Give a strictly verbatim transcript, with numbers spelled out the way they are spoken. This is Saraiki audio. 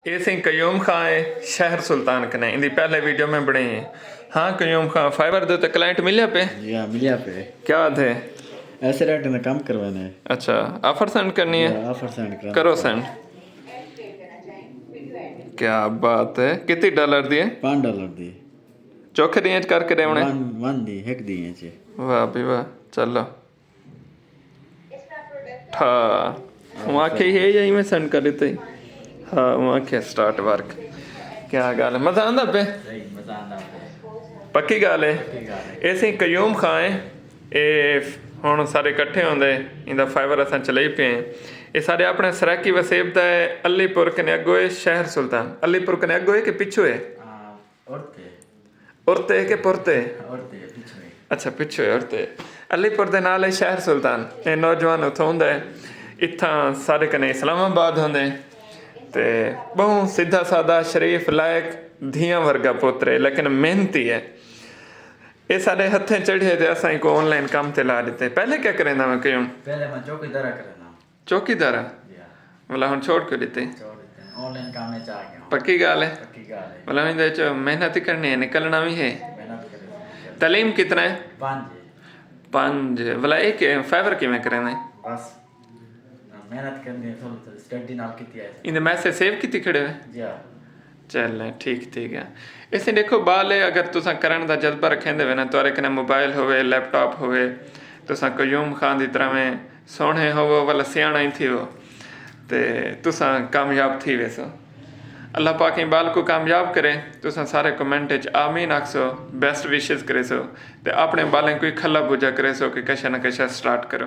اے سئیں قیوم خاں ہے، شہر سلطان کنے، ایندی پہلے ویڈیو میں بݨائی ہے۔ ہاں قیوم خاں، فائیور دے تے کلائنٹ ملیا پئے؟ جی ہاں، ملیا پئے۔ کیا آدھے؟ ایسے ریٹ نے کم کروانے۔ اچھا، آفر سینڈ کرنی ہے؟ آفر سینڈ کرنا۔ کرو سینڈ۔ کیا بات ہے، کتی ڈالر دی ہے؟ پانچ ڈالر دی۔ چوکھے ݙینہہ اچ کر کے ݙیوݨے؟ ون ون دی، ہک دی ہے جی۔ واہ بھی واہ، چلو۔ ہاں، اوں آکھے ہے یا ایویں سینڈ کر ݙتے؟ ہاں، اوں آکھے سٹارٹ ورک۔ کیا ڳالھ ہے، مزہ آندا پئے؟ صحیح، مزہ آندا پئے۔ پکی ڳالھ ہے۔ پکی ڳالھ ہے۔ اے سئیں قیوم خاں ہے، اے ہݨ سارے اکٹھے ہوندے، ایندا فائیور اساں چلائی پئے ہیں۔ اے سارے اپݨے سرائیکی وسیب دا ہے، علی پور کنے اڳو ہے شہر سلطان۔ علی پور کنے اڳو ہے کہ پچھو ہے؟ آ، ارتے۔ ارتے ہے کہ پرتے؟ ارتے، پچھو ہے۔ اچھا، پچھو ہے ارتے۔ علی پور دے نال ہے شہر سلطان۔ اے نوجوان اتھوں ہوندا ہے، اتھاں سارے کنے اسلام آباد ہوندے۔ تے ٻہوں سدھا سادہ، شریف، لائق، دھیاں ورگا پوتر ہے، لیکن محنتی ہے۔ اے ساݙے ہتھیں چڑھے تے اساں ایکوں آن لائن کم تے لا ݙتے۔ پہلے کیا کریندا ہوا قیوم؟ پہلے میں چوکیدارا کرنا۔ چوکیدارا؟ جی ہاں۔ ولا ہݨ چھوڑ کیوں ݙتے؟ چھوڑ دیتے ہیں، آن لائن کام میں چاہ گیا ہوں۔ پکی ڳالھ ہے؟ پکی ڳالھ ہے۔ ولا ایندے وچ محنت ہی کرنی ہے، نکلنا بھی ہے۔ محنت کرے۔ تعلیم کتنا ہے؟ پانچ ہے۔ پنج۔ ولا اے کہ فائیور کیویں کریندے؟ بس محنت کرنی ہے، تھوڑی تھوڑی سٹڈی نال کیتی ہے۔ ایندے میسج سیو کیتی کھڑے ہوئے؟ جی ہاں۔ چلیں، ٹھیک تھی ڳیا۔ اسیں ݙیکھو، ٻال ہے، اگر تساں کرݨ دا جذبہ رکھیندے وے نا، تہاݙے کنے موبائل ہووے، لیپ ٹاپ ہووے، تساں قیوم خاں دی طرح ویں سوہݨے ہووو، ولا سیاݨا ہی تھیوو، تے تساں کامیاب تھی ویسو۔ اللہ پاک ایں ٻال کوں کامیاب کرے۔ تساں سارے کمنٹ اچ آمین آکھسو، بیسٹ وشز کریسو، تے اپݨے ٻالیں کوں کھلا بوجھا کریسو کہ کشا نہ کشا سٹارٹ کرو۔